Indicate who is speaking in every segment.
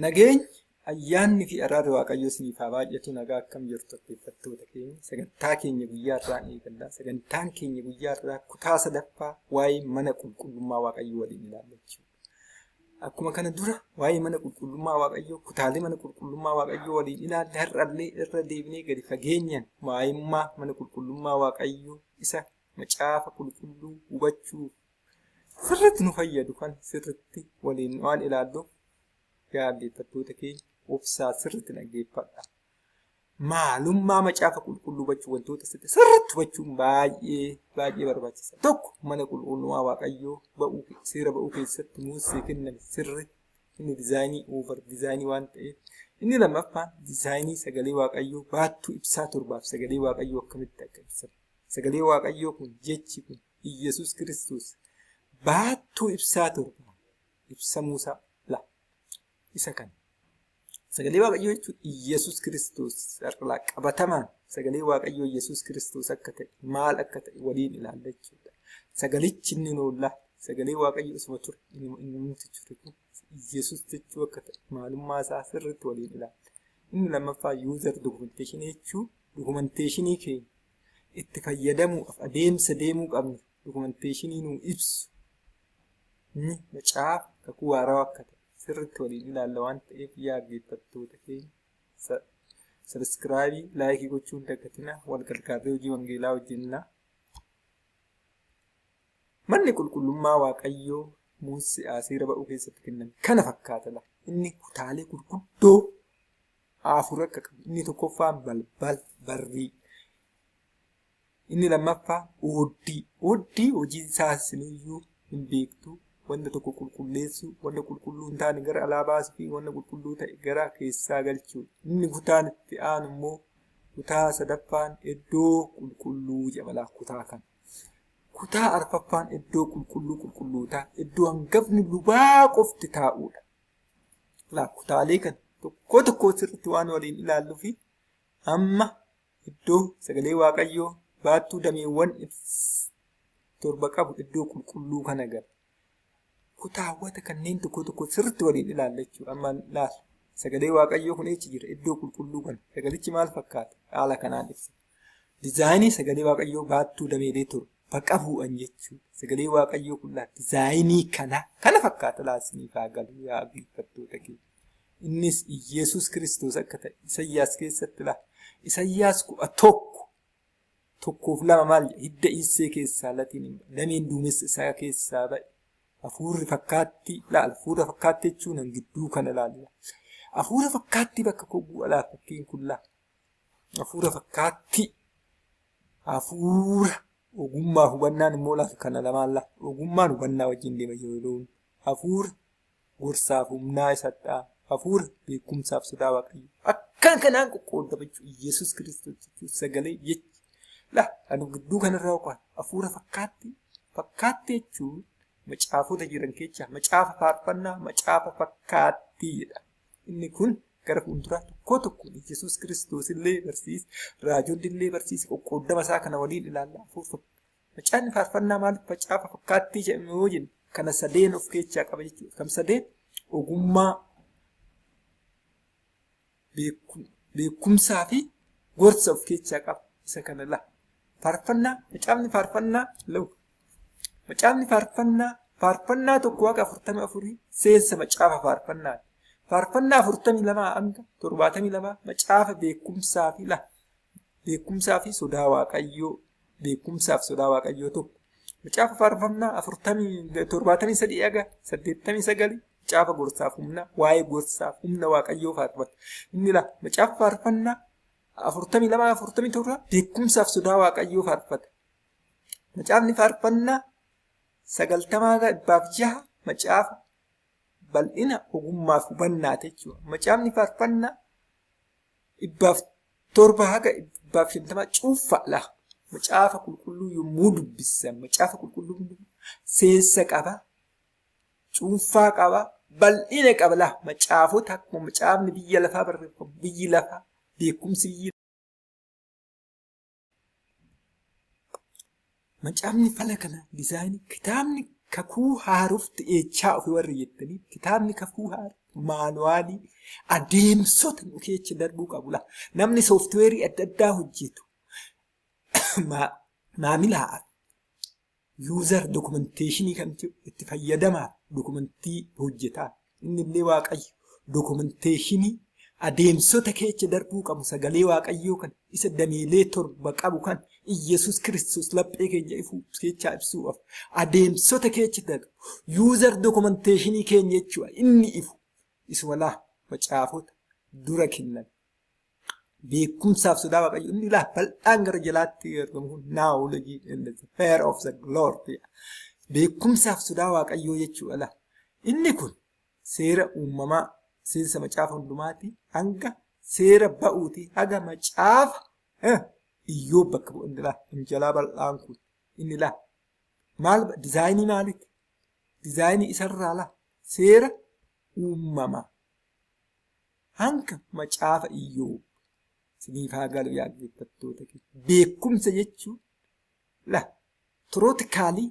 Speaker 1: Nageenyi, ayyaanni fi araarri Waaqayyoo isiniif haa baay'atu. Nagaa akkam jirtu dhaggeeffattoota keenya. Sagantaa keenya guyyaa har'aa ni eegalla. Sagantaan keenya guyyaa har'aa kutaa sadaffaa waa'ee mana qulqullummaa Waaqayyoo waliin ilaalla jechuudha. Akkuma kana dura waa'ee mana qulqullummaa Waaqayyoo, kutaalee mana qulqullummaa Waaqayyoo waliin ilaalle har'allee irra deebinee gadi fageenyaan waa'immaa mana qulqullummaa Waaqayyoo isa macaafa qulqulluu hubachuuf sirriitti nu fayyadu kan sirriitti waliin waan ilaalluuf dhaggeeffattoota keenya obsaa sirriitti dhaggeeffadha. Maalummaa macaafa qulqulluu hubachuu wantoota sirriitti hubachuun baay'ee baay'ee barbaachisa. Tokko mana qulqullummaa Waaqayyoo ba'uu seera ba'uu keessatti Musee kenname sirriitti inni dizaayinii over dizaayinii waan ta'eef. Inni lammaffaan dizaayinii sagalee Waaqayyoo baattuu ibsaa torbaaf sagalee Waaqayyoo akkamitti akka ibsamu. Sagalee Waaqayyoo kun jechi kun Iyyasuus Kiristoos baattuu ibsaa torbaa ibsamuusaa la isa kana. Sagalee Waaqayyoo jechuun Iyyasuus Kiristoos har'a qabatamaan sagalee Waaqayyoo Iyyasuus Kiristoos akka ta'e maal akka ta'e waliin ilaalla jechuudha. Sagalichi inni noollaa sagalee Waaqayyoo isuma ture inni nuti ture kun Iyyasuus jechuu akka ta'e maalummaa isaa sirriitti waliin ilaalla. Inni lammaffaa user documentation jechuun dokumenteeshinii keenya itti fayyadamuudhaaf adeemsa deemuu qabnu dokumenteeshinii nuu ibsu inni macaafa kakuu haarawaa akka ta'e sirriitti waliin ilaalla waan ta'eef yaa dhaggeeffattoota keenya subscribe like gochuu hin dagatinaa wal gargaarree hojii wangeelaa hojjennaa. Manni qulqullummaa Waaqayyoo Musee seera ba'uu keessatti kenname kana fakkaata la. Inni kutaalee gurguddoo afur akka qabu. Inni tokkoffaan balbal barrii. Inni lammaffaa ooddii. Ooddii hojii isaa isiniyyuu hin beektu. Wanta tokko qulqulleessuu, wanta qulqulluu hin taane gara alaa baasuu fi wanta qulqulluu ta'e gara keessaa galchuu. Inni kutaan itti aanu immoo kutaa sadaffaan iddoo qulqulluu jedhama kutaa kana. Kutaa arfaffaan iddoo qulqulluu qulqullootaa, iddoo hangafni lubaa qofti taa'uudha. Laa kutaalee kana tokko tokko sirriitti waan waliin ilaalluu fi amma iddoo sagalee Waaqayyoo baattuu dameewwan torba qabu iddoo qulqulluu kana gala. Kutaawwata kanneen tokko tokko sirriitti waliin ilaalla jechuudha. Amma laala. Sagalee Waaqayyoo kun eessa jira? Iddoo qulqulluu kana. Sagalichi maal fakkaata? Haala kanaan ibsa. Dizaayinii sagalee Waaqayyoo baattuu dameelee torba qabuudhaan jechuudha. Sagalee Waaqayyoo kun laala dizaayinii kana kana fakkaata laasiniif haa galu yaa dhaggeeffattoota keenya. Innis Iyyasuus Kiristoos akka ta'e Isayyaas keessatti laala. Isayyaas 11 1 fi 2 maal jedha? Hidda Issee keessaa latiin hin ba'e. Dameen duumessa isaa keessaa ba'e. Hafuurri fakkaattii laala. Hafuura fakkaattii jechuun gidduu kana laala. Hafuura fakkaattii bakka koo bu'a laala fakkiin kun laala. Hafuura fakkaattii. Hafuura ogummaa hubannaan immoo laala kana lamaan laala. Ogummaan hubannaa wajjin deema yeroo hafuura gorsaaf humnaa isatti hafuura beekumsaaf sodaa Waaqayyoo. Akka kanaan qoqqoodama jechuudha. Iyyasuus Kiristoos jechuun sagalee jechi. Laa ani gidduu kanarraa qo'an hafuura fakkaattii fakkaattii jechuun macaafota jiran keessaa macaafa faarfannaa macaafa fakkaattii jedha. Inni kun gara fuulduraa tokko tokkoon Iyyasuus Kiristoos illee barsiise raajonni illee barsiise qoqqoodama isaa kana waliin ilaalla. Hafuura macaafni faarfannaa maaliif macaafa fakkaattii jedhame yoo jennu kana sadeen of keessaa qaba jechuudha. Kam sadeen ogummaa beekumsaa fi gorsa of keessaa qaba. Isa kana la. Faarfannaa macaafni faarfannaa lau. Macaafni faarfannaa faarfannaa 1 hanga 44 seensa macaafa faarfannaati. Faarfannaa 42 hanga 72 macaafa beekumsaa fi la. Beekumsaa fi sodaa Waaqayyoo beekumsaa fi sodaa Waaqayyoo tokko. Macaafa faarfannaa 73 hanga 89 macaafa gorsaaf humna waa'ee gorsaaf humna Waaqayyoo faarfata. Inni la macaafa faarfannaa 42 47 beekumsaaf sodaa Waaqayyoo faarfata. Macaafni faarfannaa 90 hanga 106 macaafa bal'ina ogummaaf hubannaati jechuudha. Macaafni faarfannaa 107 hanga 150 cuunfaadha. Macaafa qulqulluu yommuu dubbisan macaafa qulqulluu seensa qaba, cuunfaa qaba, bal'ina qaba laa macaafota akkuma macaafni biyya lafaa barreeffamu biyyi lafaa beekumsi biyyi Macaafni fala kana dizaayinii kitaabni kakuu haarofti eechaa ofi warri jettanii kitaabni kakuu haaraa Maanuwaalii adeemsota nu keessa darbuu qabu. Namni sooftiweerii adda addaa hojjetu maamilaaf user documentation kan itti fayyadamaaf dokumentii hojjetaa. Inni illee Waaqayyo documentation adeemsota keessa darbuu qabu sagalee Waaqayyoo kan isa dameelee 7 qabu kan Iyyasuus Kiristoos laphee keenya ifuu keessaa ibsuudhaaf adeemsota keessa darbu user documentation keenya jechuudha. Inni ifu isuma laa macaafota dura kennan. Beekumsaaf sodaa Waaqayyoo inni laa bal'aan gara jalaatti argamu kun knowledge and the fear of the Lord. Beekumsaaf sodaa Waaqayyoo jechuudha laa. Inni kun seera uumamaa seensa macaafa hundumaati hanga seera ba'uuti haga macaafa Iyyoob bakka bu'u inni laa jalaa bal'aan kun inni laa maal dizaayinii maaliiti? Dizaayinii isarraa laa seera uumamaa hanga macaafa Iyyoob siniif haa galu yaa dhaggeeffattoota keenya. Beekumsa jechuun laa theoretically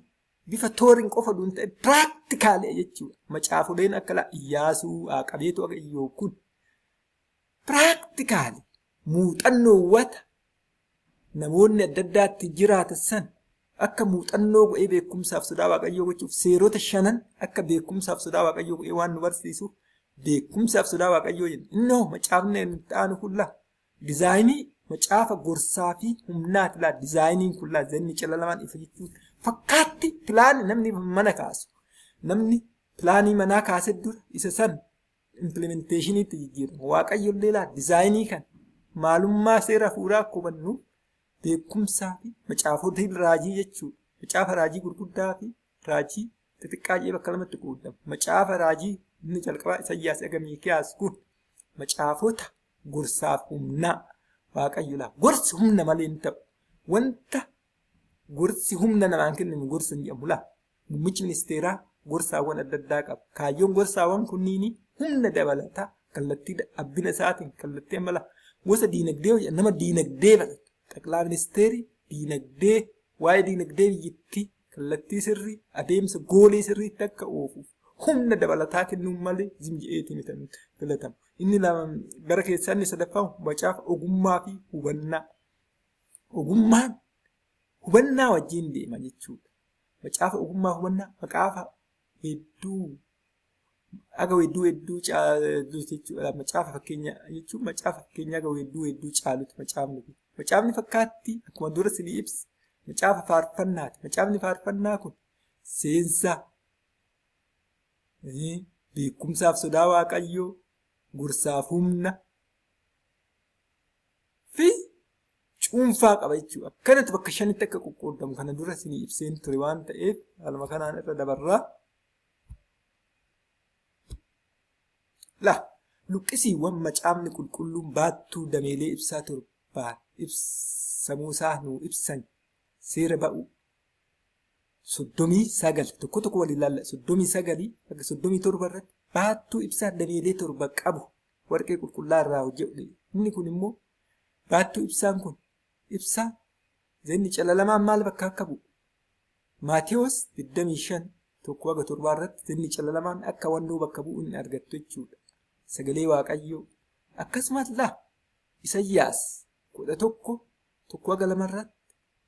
Speaker 1: bifa theoryn qofa duun ta'e practically jechuudha. Macaafoleen akka laa Iyyaasuu Qabeetu akka Iyyoob kun practically muuxannoowwata namoonni adda addaatti jiraatan san akka muuxannoo godhee beekumsaaf sodaa Waaqayyoo gochuuf seerota shanan akka beekumsaaf sodaa Waaqayyoo godhee waan nu barsiisuuf beekumsaaf sodaa Waaqayyoo jenna. Innoo macaafni inni aanu kun laa dizaayinii macaafa gorsaa fi humnaati laa dizaayiniin kun laa zanni calalamaan ifa jechuun fakkaatti pilaanii namni mana kaasu namni pilaanii manaa kaase dura isa san implementationiitti jijjiirama. Waaqayyo illee laa dizaayinii kan maalummaa seera hafuuraa akka hubannuuf beekumsaa fi macaafota raajii jechuudha. Macaafa raajii gurguddaa fi raajii xixiqqaa jedhee bakka lamatti qoodama. Macaafa raajii inni jalqabaa Isayyaas aga Miikiyaas kun macaafota gorsaaf humnaa Waaqayyo laa gorsi humna malee hin ta'u. Wanta gorsi humna namaan kennamu gorsa hin jedhamu laa. Muummichi ministeeraa gorsaawwan adda addaa qaba. Kaayyoon gorsaawwan kunniin humna dabalataa kallattii abbina isaatiin kallattii amala gosa diinagdee nama diinagdee barate. Xaqilaa ministeerri diinagdee waa'ee diinagdee biyyattii kallattii sirrii adeemsa goolii sirriitti akka oofuuf humna dabalataa kennuun malee zimji'eetii miti filatamu. Inni gara keessaa inni sadaffaa macaafa ogummaa fi hubannaa. Ogummaan hubannaa wajjin deema jechuudha. Macaafa ogummaa hubannaa macaafa hedduu aga hedduu hedduu caalu jechuudha. Macaafa fakkeenya jechuun macaafa fakkeenya aga hedduu hedduu caaluti macaafni kun. Macaafni fakkaatti akkuma dura isinii ibse macaafa faarfannaati. Macaafni faarfannaa kun seensa beekumsaaf sodaa Waaqayyoo, gorsaaf humna fi cuunfaa qaba jechuudha. Akkanatti bakka shanitti akka qoqqoodamu kana dura isinii ibseen ture waan ta'eef haaluma kanaan irra dabarraa. La luqqisiiwwan macaafni qulqulluun baattuu dameelee ibsaa torbaan ibsamuusaa nuu ibsan seera ba'uu 39 tokko tokko waliin ilaalla 39 haga 37 irratti baattuu ibsaa dameelee 7 qabu warqee qulqullaa irraa hojjetu. Inni kun immoo baattuu ibsaan kun ibsaa zinni calalamaan maal bakka akka bu'u Maatewos 25 1 haga 7 irratti zinni calalamaan akka wannoo bakka bu'u inni argattu jechuudha. Sagalee Waaqayyoo akkasumas laa Isayyaas 11 1 haga 2 irratti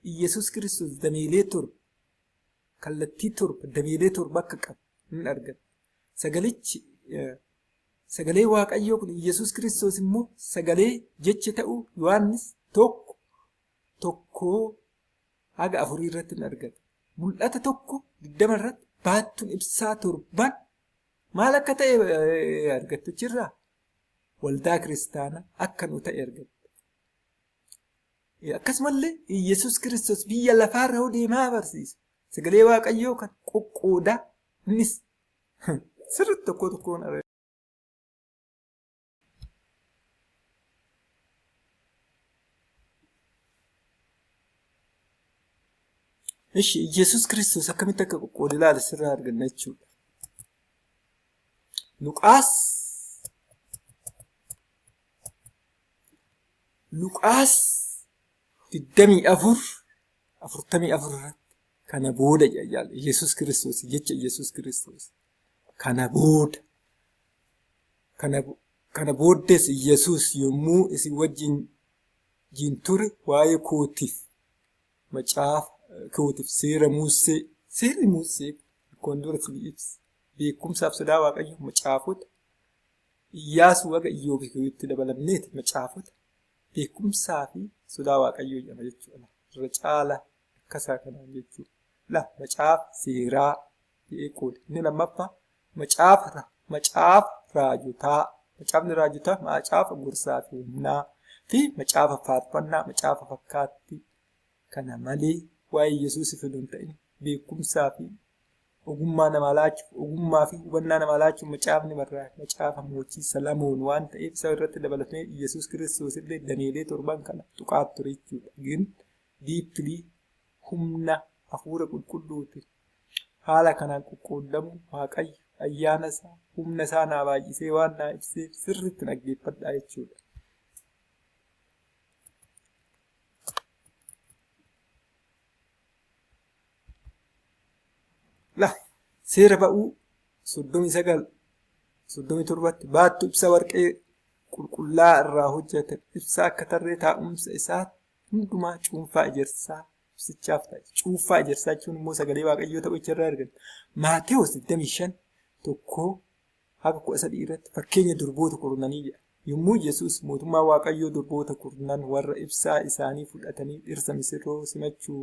Speaker 1: Iyyasuus Kiristoos dameelee 7 kallattii 7 dameelee 7 akka qabu hin argattu. Sagalichi sagalee Waaqayyoo kun Iyyasuus Kiristoos immoo sagalee jecha ta'uu Yohaannis 1 1 haga 4 irratti hin argata. Mul'ata 1 20 irratti baattuun ibsaa 7 maal akka ta'e argattu jirraa? Waldaa kiristaanaa akka nu ta'e argatta. Akkasumallee Iyyasuus Kiristoos biyya lafaarra yoo deemaa barsiisa. Sagalee Waaqayyoo kan qoqqoodaa innis sirriitti tokko tokkoon argata. Ishi Iyyasuus Kiristoos akkamitti akka qoqqoode ilaala sirraa arganna jechuudha. Luqaas 24 44 irratti kana booda jedha Iyyasuus Kiristoos jecha Iyyasuus Kiristoos kana booda Kana booddees Yesuus yommuu isin wajjin ture waa'ee kootiif macaafa kootiif seera Musee, seerri Musee akkuma dura isin ibse beekumsaaf sodaa Waaqayyo macaafota Iyyaasuu haga Iyyoobitti dabalamneeti macaafota beekumsaa fi sodaa Waaqayyoo jedhama jechuudha. Irra caala akkasaa kanaan jechuudha. La macaafa seeraa jedhee qooda. Inni lammaffaa macaafa raajotaa. Macaafni raajotaa macaafa gorsaa fi humnaa fi macaafa faarfannaa, macaafa fakkaattii. Kana malee waa'ee Yesuus fedhu hin ta'in beekumsaa fi ogummaa namaa laachuuf, ogummaa fi hubannaa namaa laachuuf macaafni barraa'e macaafa mootii Salamoon waan ta'eef isa irratti dabalatee Yesuus Kiristoos illee dameelee torban kana tuqaa ture jechuudha. Gin deeply humna hafuura qulqulluutiin haala kanaan qoqqoodamu Waaqayyo ayyaana isaa humna isaa naa baay'isee waan naa ibseef sirriitti dhaggeeffadhaa jechuudha. La seera ba'uu 39 37tti baattuu ibsa warqee qulqullaa irraa hojjetame ibsaa akka tarree taa'umsa isaa hundumaa cuunfaa ejersaa ibsichaaf ta'e. Cuunfaa ejersaa jechuun immoo sagalee Waaqayyoo ta'uu irraa arganna. Maatewos 25 1 haga 13 irratti fakkeenya durboota kurnanii jedha. Yommuu Yesuus mootummaa Waaqayyoo durboota kurnan warra ibsaa isaanii fudhatanii dhirsa misirroo simachuu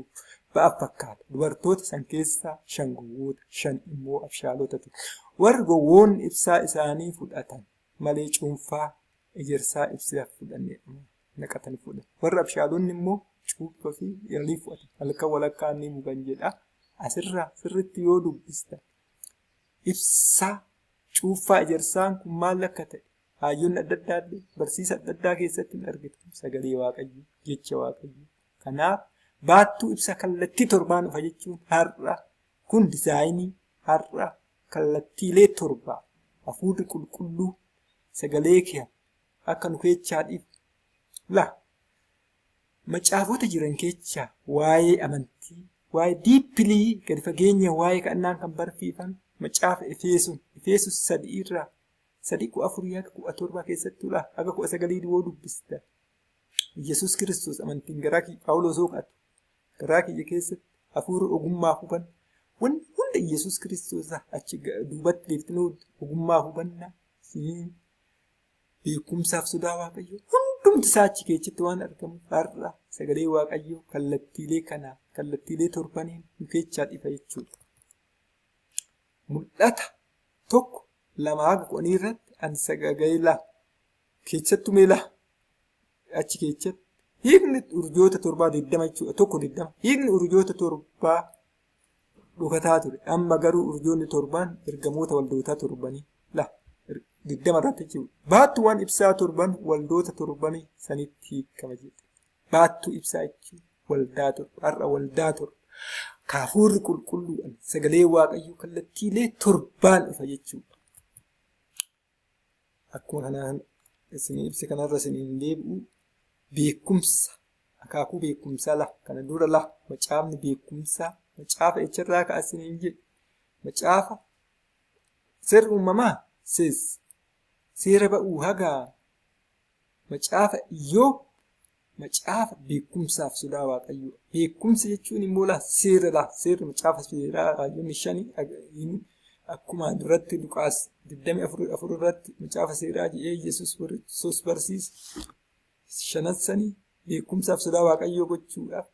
Speaker 1: ba'an fakkaata. Dubartoota san keessaa 5 gowwoota, 5 immoo abshaalota ture. Warri gowwoonni ibsaa isaanii fudhatan malee cuunfaa ejersaa ibsaaf fudhannee naqatanii fudhatan. Warri abshaalonni immoo cuunfaa fi yaalii fudhatan. Halkan walakkaa ni mugan jedha. Asirraa sirriitti yoo dubbistan ibsaa cuunfaa ejersaan kun maal akka ta'e hayyoonni adda addaa illee barsiisa adda addaa keessatti hin argitu. Sagalee Waaqayyoo, jecha Waaqayyoo. Kanaaf baattuu ibsa kallattii torbaan dhufa jechuun har'a kun dizaayinii har'a kallattiilee torbaa hafuurri qulqulluu sagalee kee akka nu keechaa dhiifu. La macaafota jiran keechaa waa'ee amantii, waa'ee deeply gadi fageenya waa'ee kadhannaan kan barsiifame macaafa Efesoon, Efesos 3 irraa 3 14 haga 17 keessatti ula haga 19 yoo dubbista. Yesuus Kiristoos amantiin garaa kiyya Phaawulos hoo kadhatu garaa kiyya keessatti hafuura ogummaa hubanna. Wanni hunda Yesuus Kiristoos achi duubatti deebitanii ogummaa hubannaa beekumsaaf sodaa Waaqayyoo hundumti isaa achi keessatti waan argamu har'a sagalee Waaqayyoo kallattiilee kanaa kallattiilee torbaniin nu keessaa dhifa jechuudha. Mul'ata 1 2 haga 10 irratti ani sagalee keessattuu meelaa achi keessatti hiikni urjoota torbaa 20 jechuudha. 1 20 hiikni urjoota torbaa dhokataa ture. Amma garuu urjoonni torbaan ergamoota waldootaa torbanii la 20 irratti jechuudha. Baattuuwwan ibsaa torban waldoota torbanii sanitti hiikama jedhe. Baattuu ibsaa jechuun waldaa torba. Har'a waldaa torba. Hafuurri qulqulluudhaan sagalee Waaqayyoo kallattiilee torbaan dhufa jechuudha. Akkuma kanaan isin ibse kanarra isiniin deebi'u beekumsa akaakuu beekumsaa la kana dura la macaafni beekumsaa macaafa echarraa ka'a isiniin jedhe macaafa seerri uumamaa sees seera ba'uu haga macaafa Iyyoob macaafa beekumsaaf sodaa Waaqayyoo. Beekumsa jechuun immoo laa seera laa seerri macaafa seeraa raajonni shani akkuma duratti Luqaas 24 irratti macaafa seeraa jedhee Yesuus Kiristoos barsiise shanan sanii beekumsaaf sodaa Waaqayyoo gochuudhaaf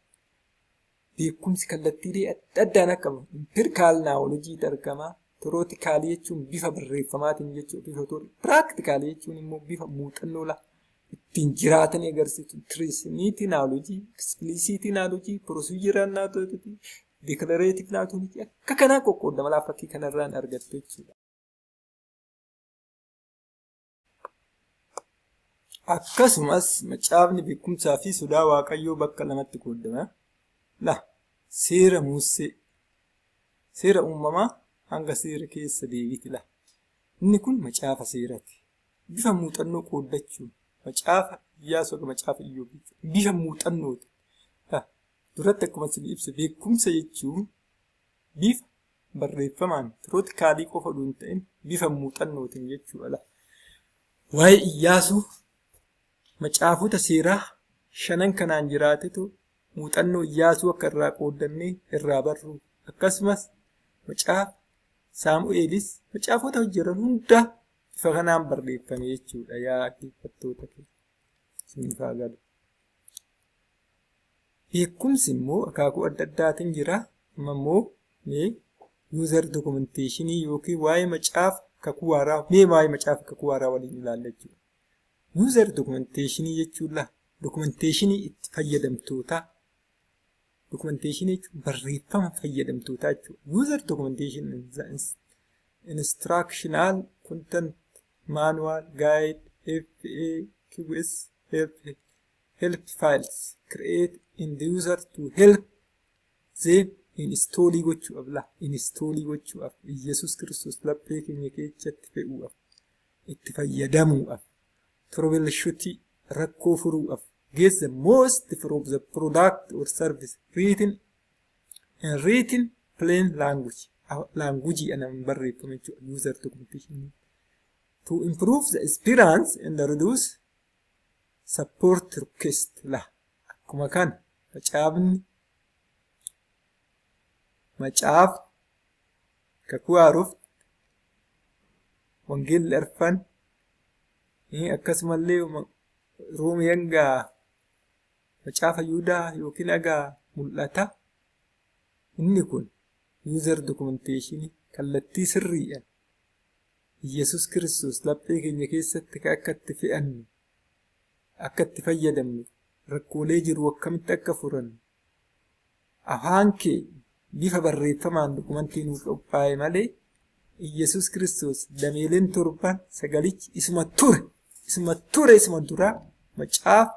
Speaker 1: beekumsi kallattiilee adda addaan akka empirical knowledge argama. Theoretically jechuun bifa barreeffamaatiin jechuudha. Bifa practical jechuun immoo bifa muuxannoo la ittiin jiraatanii agarsiisu. Transmitted knowledge, explicit knowledge, procedural knowledge, declarative knowledge akka kanaa qoqqoodama laa fakkii kanarraan argattu jechuudha. Akkasumas macaafni beekumsaa fi sodaa Waaqayyoo bakka lamatti qoodama. La seera Musee, seera uumamaa hanga seera keessa deebiiti la. Inni kun macaafa seeraati. Bifa muuxannoo qooddachuun macaafa Iyyaasuu haga macaafa Iyyoob jechuudha. Bifa muuxannooti. La duratti akkuma isin ibse beekumsa jechuun bifa barreeffamaan theoretically qofa oduu hin ta'in bifa muuxannootiin jechuudha. La. Waa'ee Iyyaasuu macaafota seeraa shanan kanaan jiraatetu muuxannoo Iyyaasuu akka irraa qooddannee irraa barru, akkasumas macaafa Saamu'eelis macaafota hojjetan hunda bifa kanaan barreeffame jechuudha. Yaa dhaggeeffattoota keenya, isiniif haa galu. Beekumsi immoo akaakuu adda addaatiin jira. Amma immoo mee user documentation yookiin waa'ee macaafa kakuu haaraa, mee waa'ee macaafa kakuu haaraa waliin ilaalla jechuudha. User documentation jechuun laa documentation itti fayyadamtootaa. Documentation jechuun barreeffama fayyadamtootaa jechuudha. User documentation instructional content, manual, guide, FAQs, help files create in the user to help them install gochuudhaaf, la install gochuudhaaf, Iyyasuus Kiristoos laphee keenya keessatti fe'uudhaaf, itti fayyadamuudhaaf, troubleshoot rakkoo furuudhaaf, get the most from the product or service written in written plain language, language anan barreeffame jechuudha. User documentation to improve the experience and reduce support request. La akkuma kana macaafni macaaf kakuu haaruuf, wangeelli arfan, akkasumallee Roomii hanga macaafa Yihudaa yookiin haga mul'ata, inni kun user documentation kallattii sirriidhaan Iyyasuus Kiristoos laphee keenya keessatti akka itti fe'annu, akka itti fayyadamnu, rakkoolee jiru akkamitti akka furannu, afaan kee bifa barreeffamaan dokumentii nuuf qophaa'e malee, Iyyasuus Kiristoos dameeleen torban sagalichi isuma ture, isuma ture, isuma duraa, macaafa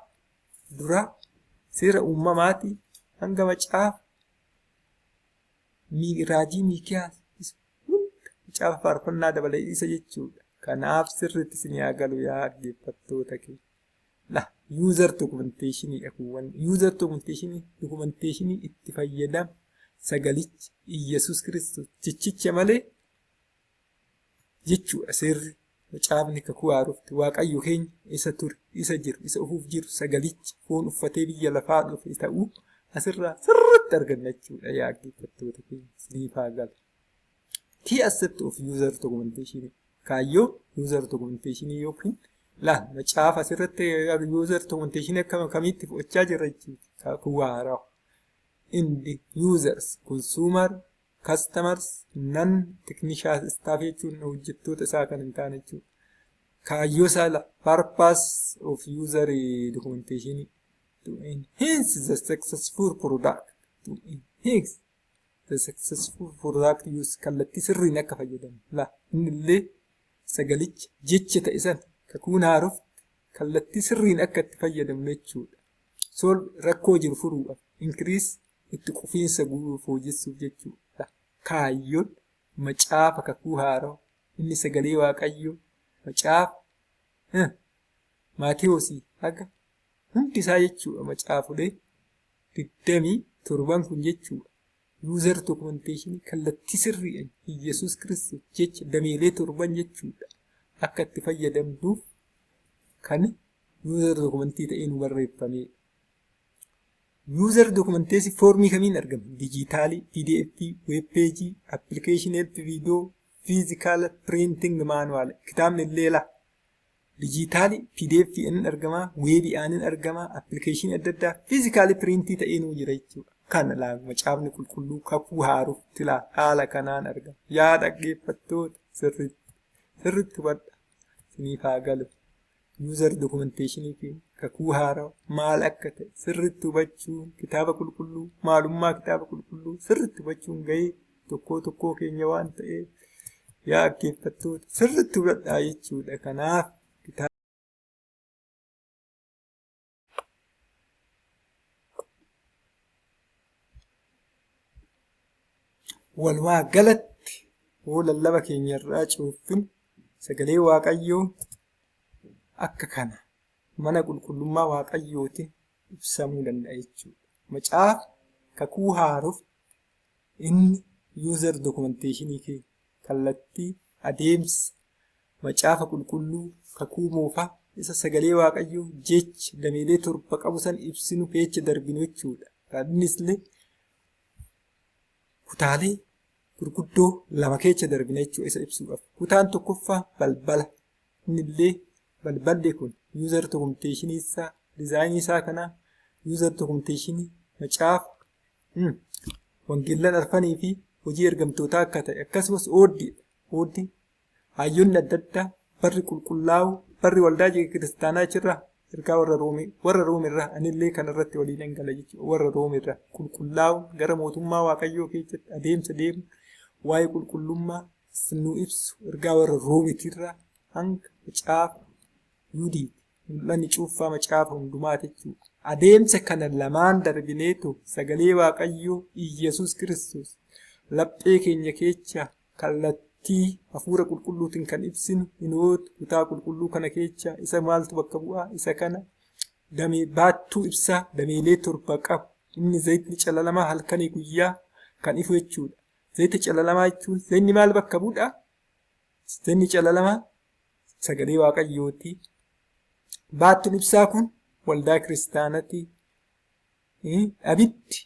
Speaker 1: duraa seera uumamaatii hanga macaafa raajii Miikiyaas hunda, macaafa faarfannaa dabalee isa jechuudha. Kanaaf sirriitti isin haa galu, yaa dhaggeeffattoota keenya. La user documentation kuuwwan user documentation, documentation itti fayyadama sagalichi Iyyasuus Kiristoos jechicha malee jechuudha. Seerri macaafni kakuu haarofti Waaqayyo keenya isa ture, isa jiru, isa ufuuf jiru, sagalichi foon uffatee biyya lafaa dhufe ta'uu asirraa sirriitti arganna jechuudha. Yaa dhaggeeffattoota keenya, isiniif haa galu. Key aspect of user documentation, kaayyoo user documentation yookiin laal macaafa asirratti user documentation akka kamitti fudhachaa jirra jechuudha. Kakuu haaraa. End users, consumer, customers, non technician staff jechuun hojjettoota isaa kan hin taane jechuudha. Kaayyoo isaa la purpose of user documentation to enhance the successful product, to enhance the successful product use, kallattii sirriin akka fayyadamu. La innillee sagalicha jecha ta'e sana kakuun haarofti kallattii sirriin akka itti fayyadamnu jechuudha. Solve rakkoo jiru furuudhaaf, increase itti qufiinsa fooyyessuuf jechuudha. Kaayyoon macaafa kakuu haaraa inni sagalee Waaqayyoo macaafa Maatiyoosii haga hundi isaa jechuudha, macaafulee 27 kun jechuudha. User documentation kallattii sirriidhaan Iyyasuus Kiristoos jecha dameelee torban jechuudha. Akka itti fayyadamnuuf kan user documentii ta'ee nu barreeffamedha. User documentation foormii kamiin argama? Dijitaalii, PDF, web page, application help video, physical printing manual. Kitaabni illee laa. Dijitaalii PDF inni argama, weebi'aan inni argama, application adda addaa, physical printii ta'ee nuu jira jechuudha. Kana laa macaafni qulqulluu kakuu haarofti laa haala kanaan argama. Yaa dhaggeeffattoota, sirriitti sirriitti hubadha. Isiniif haa galu. User documentation fi kakuu haaraa maal akka ta'e sirriitti hubachuun, kitaaba qulqulluu, maalummaa kitaaba qulqulluu sirriitti hubachuun gahee tokkoo tokkoo keenya waan ta'eef, yaa dhaggeeffattoota, sirriitti hubadhaa jechuudha. Kanaaf kitaaba walumaa galatti hoo lallaba keenya irraa cuuffin, sagalee Waaqayyoo akka kana mana qulqullummaa Waaqayyootiin ibsamuu danda'a jechuudha. Macaafa kakuu haaruuf inni user documentation kee kallattii adeemsa macaafa qulqulluu kakuu moofaa isa sagalee Waaqayyoo jecha dameelee 7 qabu san ibsinu keessa darbinu jechuudha. Innis illee kutaalee gurguddoo 2 keessa darbina jechuudha isa ibsuudhaaf. Kutaan tokkoffaa balbala. Innillee balballi kun user documentation isaa dizaayinii isaa kanaa user documentation macaafa wangeellan arfanii fi hojii ergamtootaa akka ta'e akkasumas ooddiidha. Ooddii hayyoonni adda addaa barri qulqullaa'u barri waldaa kiristaanaa achirraa ergaa warra Roomii warra Roomirraa anillee kanarratti waliin dhangala jechuudha. Warra Roomirraa qulqullaa'u gara mootummaa Waaqayyoo keessatti adeemsa deemu waa'ee qulqullummaa nu ibsu ergaa warra Roomitirraa hanga macaafa Yuudiiti. Mul'anni cuunfaa macaafa hundumaa jechuudha. Adeemsa kana lamaan darbineetu sagalee Waaqayyoo Iyyasuus Kiristoos laphee keenya keessa kallattii hafuura qulqulluutiin kan ibsinu inoota kutaa qulqulluu kana keessa isa maaltu bakka bu'aa isa kana damee baattuu ibsaa dameelee 7 qabu. Inni zayitni calalamaa halkanii guyyaa kan ifu jechuudha. Zayita calalamaa jechuun zayitni maal bakka bu'aa? Zayitni calalamaa sagalee Waaqayyooti. Baattuun ibsaa kun waldaa kiristaanaati. Abiddi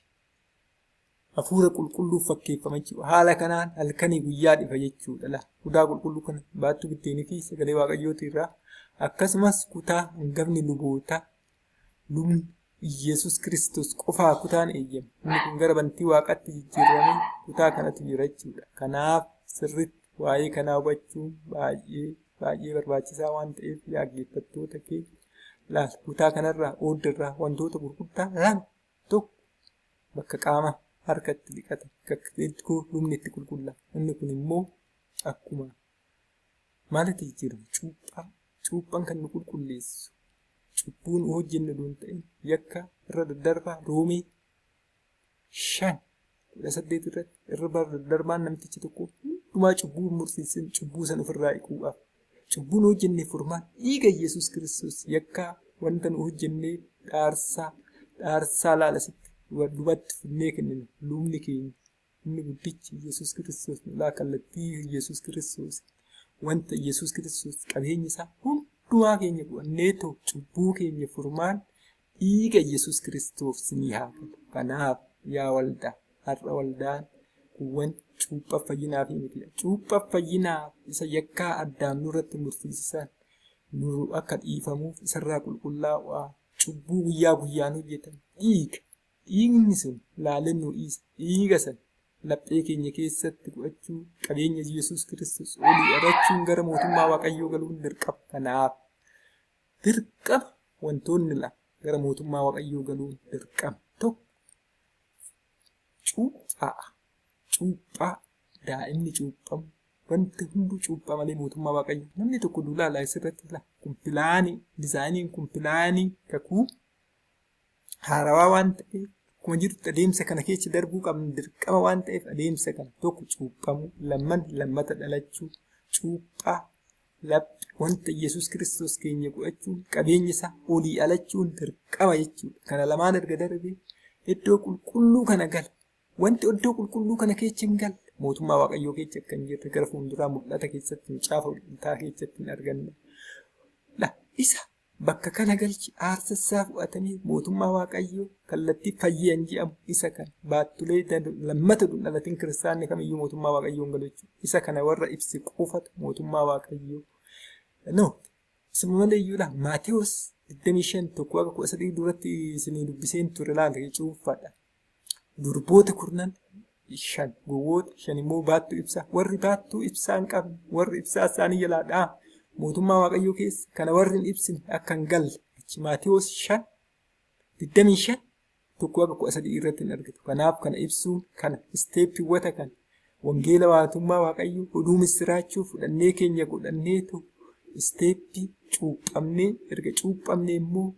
Speaker 1: hafuura qulqulluuf fakkeeffama jechuudha. Haala kanaan halkanii guyyaa dhifa jechuudha. Kutaa qulqulluu kana baattuu biddeenii fi sagalee Waaqayyooti irraa akkasumas kutaa hangafni lubootaa lubni Iyyasuus Kiristoos qofaa kutaan eeyyama. Inni kun gara bantii Waaqaatti jijjiiramee kutaa kanatu jira jechuudha. Kanaaf sirriitti waa'ee kanaa hubachuun baay'ee baay'ee barbaachisaa waan ta'eef dhaggeeffattoota keenya laal kutaa kanarraa ooddirraa wantoota gurguddaa 2 tokko bakka qaama harkatti dhiqatan bakka lubni itti qulqullaa'u. Inni kun immoo akkuma maalitti jijjiirama? Cuuphaa. Cuuphaan kan nu qulqulleessu cubbuun hojjennu duun ta'in yakka irra daddarbaa Roomee 5:18 irratti irra daddarbaan namtichi tokko hundumaa cubbuu mursiisin cubbuu san ofirraa dhiquudhaaf. Cubbuun hojjennee furmaan dhiiga Yesuus Kiristoos yakka wanta nu hojjennee dhaarsaa laala sitti dubatti fidnee kennina lubni keenya inni guddichi Yesuus Kiristoos laa kallattii Yesuus Kiristoos wanta Yesuus Kiristoos qabeenya isaa hundumaa keenya godhanneetoo cubbuu keenya furmaan dhiiga Yesuus Kiristoos ni haa galu. Kanaaf yaa waldaa har'a waldaan kuuwwan cuuphaa fayyinaa fi miti. Cuuphaa fayyinaa isa yakkaa addaam nurratti mursiisan nurru akka dhiifamuuf isarraa qulqullaa'aa cubbuu guyyaa guyyaan hojjetan dhiiga. Dhiigni sun laaleen nu dhiisa. Dhiiga san laphee keenya keessatti godhachuu qabeenya Yesuus Kiristoos olii argachuun gara mootummaa Waaqayyoo galuun dirqama. Kanaaf dirqama wantoonni lama gara mootummaa Waaqayyoo galuun dirqama. Tokko cuuphaa. Cuuphaa daa'imni cuuphamu wanti hunduu cuuphaa malee mootummaa Waaqayyoo namni tokko duulaa asirratti kun pilaanii dizaayiniin kun pilaanii kakuu haarawaa waan ta'eef akkuma jirutti adeemsa kana keessa darbuu qabna dirqama waan ta'eef adeemsa kana tokko cuuphamuu lamman lammata dhalachuu cuuphaa wanta Yesuus Kiristoos keenya godhachuun qabeenya isaa olii alachuun dirqama jechuudha. Kana lamaan erga darbee iddoo qulqulluu kana gala. Wanti iddoo qulqulluu kana keessa hin galle mootummaa Waaqayyoo keessa akka hin jirre gara fuulduraa mul'ata keessatti macaafa mul'ataa keessatti hin arganna. Isa bakka kana galchi aarsa isaa fudhatanii mootummaa Waaqayyoo kallattii fayyan jedhamu isa kana baattulee lammata dhalatin kiristaanni kamiyyuu mootummaa Waaqayyoo hin galu jechuudha. Isa kana warra ibsi qofatu mootummaa Waaqayyoo. No, isuma malee iyyuu Maatewos 25:1-13 duratti isinii dubbiseen ture laala cuunfaadha. Durboota kurnan 5 gowwoota 5 immoo baattuu ibsaa warri baattuu ibsaa hin qabne warri ibsaa isaanii jalaa dha'a mootummaa Waaqayyoo keessa kana warri hin ibsine akka hin galle achi Maatewos 5:25:1-13 irratti hin argitu. Kanaaf kana ibsuun kana isteeppiiwwata kana wangeela mootummaa Waaqayyoo oduu misiraachuu fudhannee keenya godhanneetu isteeppii cuuphamnee erga cuuphamnee immoo